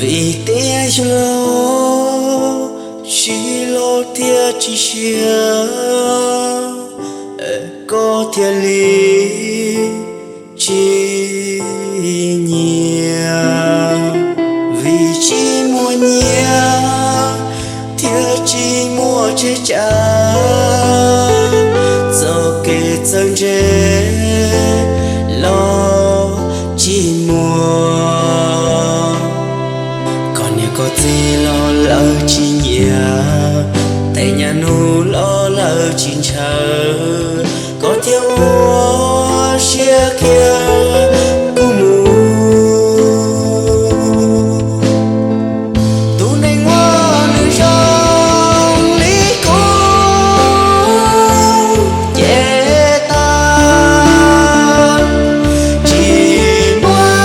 Vim tias yog lub tsis loj thiab tsis siab, koj thiaj li tsis nyiam. Vim tsis muaj nyiaj thiab tsis muaj tsev tsa, txoj kev txawj ntse los tsis muaj. Koj niam koj txiv los lawv tsis nyiam, tej nyab nug los lawv tsis ntshaw, koj thiaj ua siab khiav kuv mus. Tus neeg uas nws zoo li kuv ces tag, tsis muaj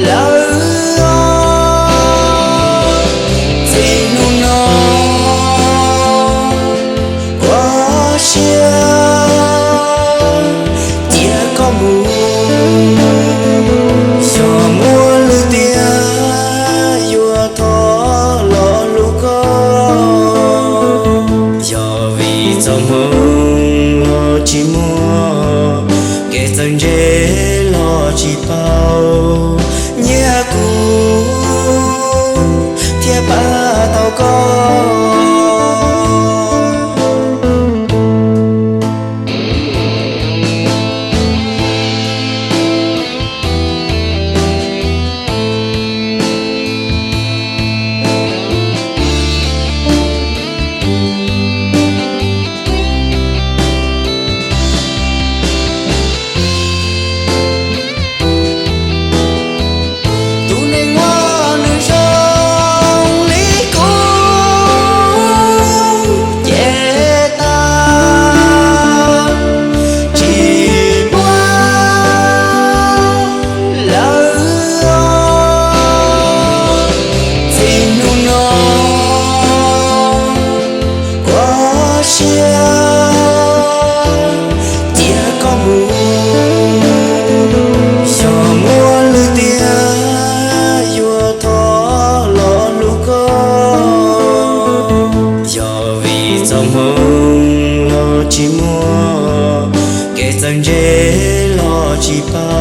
lawm os. Txij hnub no ua siab cia koj mus, xyov muaj lwm tiam yuav thov los hlub koj. Yog vim txoj hmoo los tsis muaj, kev txawj ntse los tsis paub, nyiaj kuv thiaj pab tau koj. Tus neeg uas nws zoo li kuv ces tag, tsis muaj lawm os. Txij hnub no ua siab cia koj mus, xyov muaj lwm tiam yuav thov los hlub koj. Yog vim txoj hmoo los tsis muaj, kev txawj ntse los tsis paub,